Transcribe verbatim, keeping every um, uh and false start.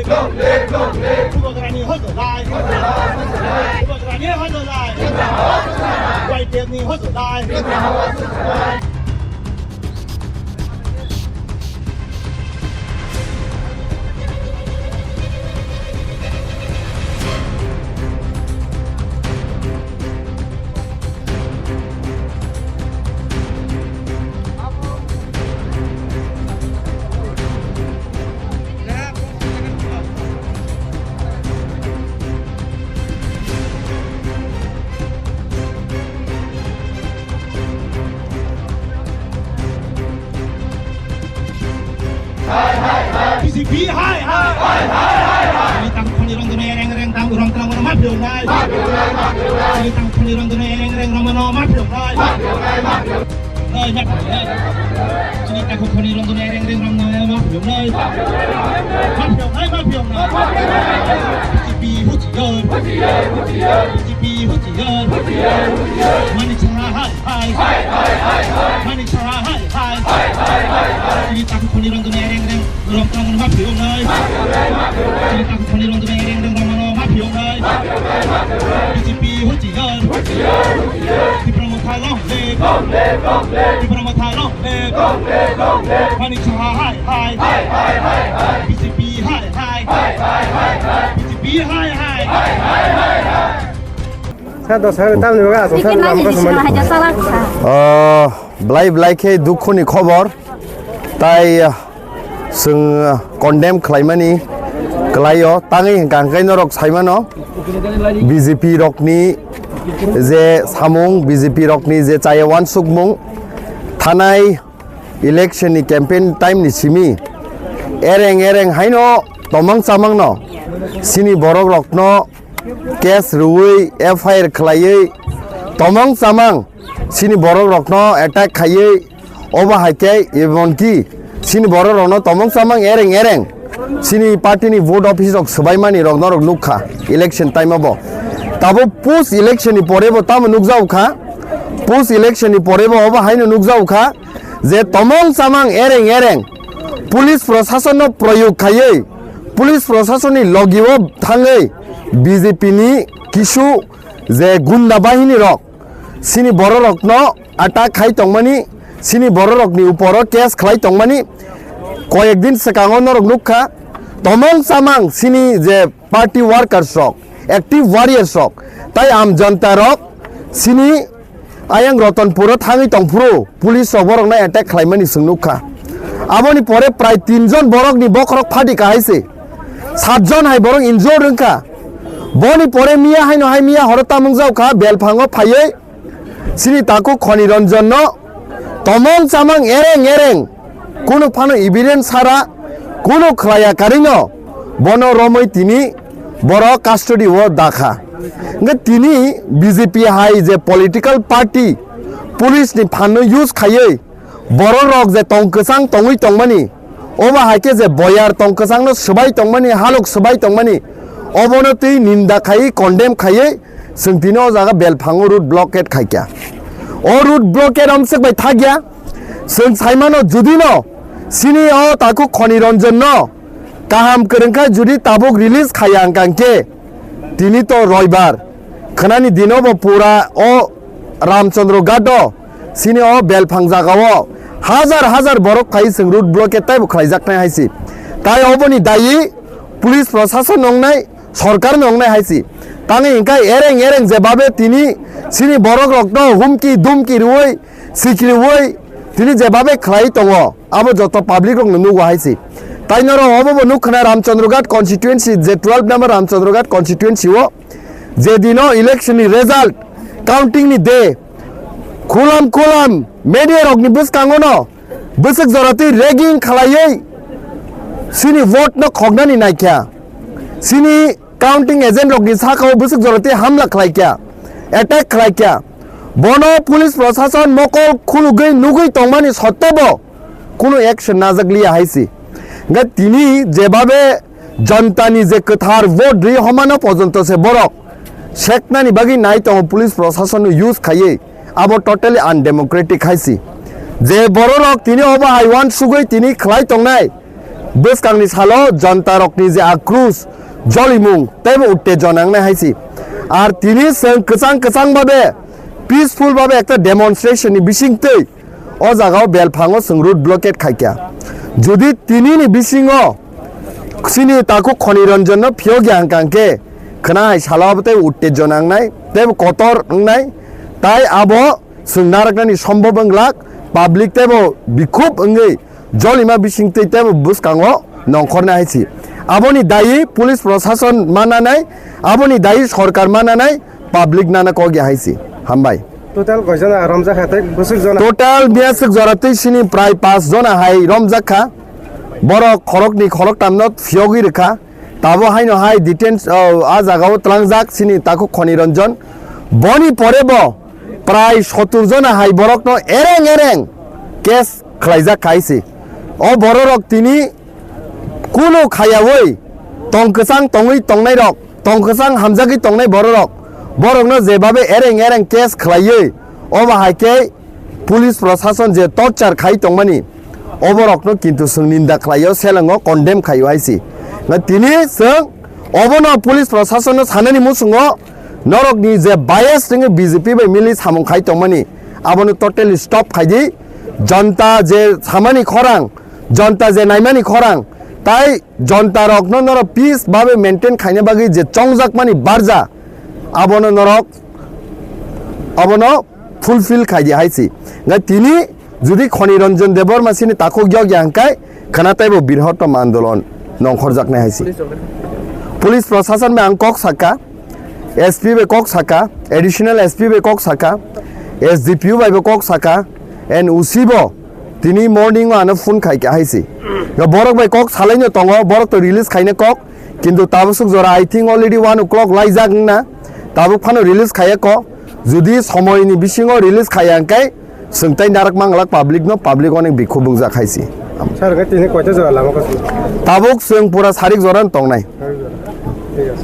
Long live, long live. Bubagrani hojolai. Bubagrani hojolai. Y P F ni hojolai. B J P hai hai. Hai hai hai hai. Chini takhuk khoni rong dono ereng ereng tang rong tang ma phiyong nai. Chini takhuk khoni rong dono ereng ereng rong ma phiyong nai. Nai, nai, nai. Chini takhuk khoni rong dono ereng ereng rong ma phiyong nai. Ma phiyong nai, ma phiyong nai. B J P huchiyar. B J P huchiyar. Manik Saha hai hai. Manik Saha hai hai. Chini takhuk khoni rong dono ereng ereng rong tang ma phiyong nai. Chini takhuk khoni rong dono ereng ereng rong ma phiyong nai. B J P huchiyar. Tipra Motha long live. Tipra Motha long live. Manik Saha hai hai. B J P hai hai. B J P hai hai. Sa dos hari tamni baga asal sa Tiki nani lama di kasih sini mani. Haja salak sa. Oh, belai belai khe dukhoni khobor. Tai, ah, chwng, ah, condemn khlaimani kwlaio. Tangwi hwnkha hwnkhe norok saimano B J P rokni je samung, B J P rokni je chaya wansukmung, thanai election ni campaign time ni simi ereng ereng haino tomang chamang no chini borok rokno case rwui F I R khlaiwi tomang chamang chini borok rokno attack khaiwi obo hai khe emonki chini borok rokno tomang chamang ereng ereng chini party ni vote office rok swbaimani rok norok nukha election time o bo. Tabo post election ni pore bo tamo nukjago kha, post election ni pore bo obo haino nukjago kha je tomang chamang ereng ereng police proshasonno proyog khaiwi police proshasonni logio thangwi B J P ni kisu je gunda bahini rok chini bororokno attack khai tongmani, chini bororokni uporo case khlai tongmani. Koyek din swkango norok nukha, tomong chamang chini je party workers rok, active warriors rok, tai am jonta rok chini ayang Ratanpuro thangwi tongphuru police rok borokno attack khlaimani chwng nukha. Aboni pore prai tin jon borokni bokhorok phati kahai se, sat jon hai borok injured wngkha. Boni pore miya haino hai miya horo tamung jaukha, belphango phaiwi chini takhuk Khoni Ranjan no tomong chamang ereng ereng, kunu phano evidence sara, kunu khlaiya karino bono romwi tini borok custody o dakha. Hwnkhe tini B J P hai je political party police ni phan no use khaiwi borok rok je tong kwchang tongwi tongmani, obo hai khe je boyar tong kwchang no swbai tongmani, halok swbai tongmani, obono twi ninda khaiwi condemn khaiwi chwng tini o jaga belphango road blockade khaikha. O road blockade omswk bai thakya, chwng saimano judino chini o takhuk Khoni Ranjan no kaham kwrwngkha judi tabuk release khaiya hwnkha hwnkhe tini to roibar, khwnani dino bo pura o Ramchandra Ghat o chini o belphang jaga o hajar hajar borok phai chwng road blockade taibo khlaijaknai hai se. Tai oboni dayi police proshashan wngnai, sorkar no wngnai hai se. Tangwi hwnkhe ereng ereng jebabe tini chini borok rokno humki dumki rwui sikriui tini jebabe khlai tongo, abo joto public rokno nugo hai se. Tai norok obo bo nukha na Ramchandra Ghat constituency, je twelve number Ramchandra Ghat constituency o je dino election ni result counting ni day, khulam khulam media rokni bwskango no bwswk jora twi ragging khlaiwi chini vote no khoknani naikha. Chini counting agent rokni sakao bwswk jora twi hamla khlaikha, attack khlaikha. Bono police proshashan mokol khulugwi nugwi tongmani sottebo kunu action najak liya hai se. Hwnkhe tini jebabe jonta ni je kwthar vote ri homano pojonto se borok seknani bagwi nai tongo police proshashan no use khaiwi, abo totally undemocratic hai se. Je bororok tini obo hai uansugwi tini khlai tongnai, bwskangni salo jonta rokni je akrus, jolimung teibo uttejona wngnai hai se. Ar tini chwng kwchang kwchang babe, peaceful babe ekta demonstration ni bisingtwi o jagao belphango chwng road blockade khaikha. Jodi tinini bisingo chini takhuk Khoni Ranjan no phiyokya hwnkha hwnkhe khwna hai salo abo tei uttejona wngnai, teibo kotor wngnai, tai abo chwng naraknani sombhob wnglak, public teibo bikhub wngwi jolima bisingtwi teibo bwskango nongkhornai hai se. Aboni dayi police prosason mananai, aboni dayi sorkar mananai, public nana kok ya hai se. Hambai. Total koijona romjakha tei bwswk jona? Total miyaswk jora twi sini prai pas jona hai romjakha. Borok khorokni khoroktamno phiyogwi rwkha. Tabo haino hai detain, o, a jagao tlangjak sini takhuk Khoni Ranjan. Boni pore bo prai sotur jona hai borokno ereng ereng case khlaijak khai se. O bororok tini kunu khayawi tong kwchang tongwi tongnairok, tong kwchang hamjagwi tongnai bororok, borokno jebabe ereng ereng case khlaiwi, obo hai khe police prosason je torture khai tongmani, oborokno kintu chwng ninda khlaio, selengo condemn khaio hai se. Nga tini chwng obono police prosasonno sanani muchungo norokni je bias ringwi B J P bai mili samung khai tongmani, abono totally stop khai di. Jonta je samani khorang, jonta je naimani khorang, tai jonta rokno norok peace babe maintain khaina bagwi je chongjakmani barja, abono norok abono fulfill khai di hai se. Nga tini jodi Khoni Ranjan Debbarma sini takhuk yok ya hwnkhe khwna teibo birhotom andolon nongkhorjaknai hai se. Police prosason bai ang kok sakha, S P bai kok sakha, additional S P bai kok sakha, S D P O bai bo kok sakha, and O C bo tini morning o ano phone khai kha hai se. Nga borok bai kok salaino tongo, borok to release khaina kok, kintu tabuk suk jora I think already one o'clock laijak wngna, tabuk phano release khaiya kok. Jodi somoini bisingo release khaiya hwnkhe chwng tai narak manglak public no, public onek bikhuk bungjak hai se. Sir, hwnkhe tini koita jora lama kosong? Tabuk chwng pura sarik jora tongnai. Thik ase.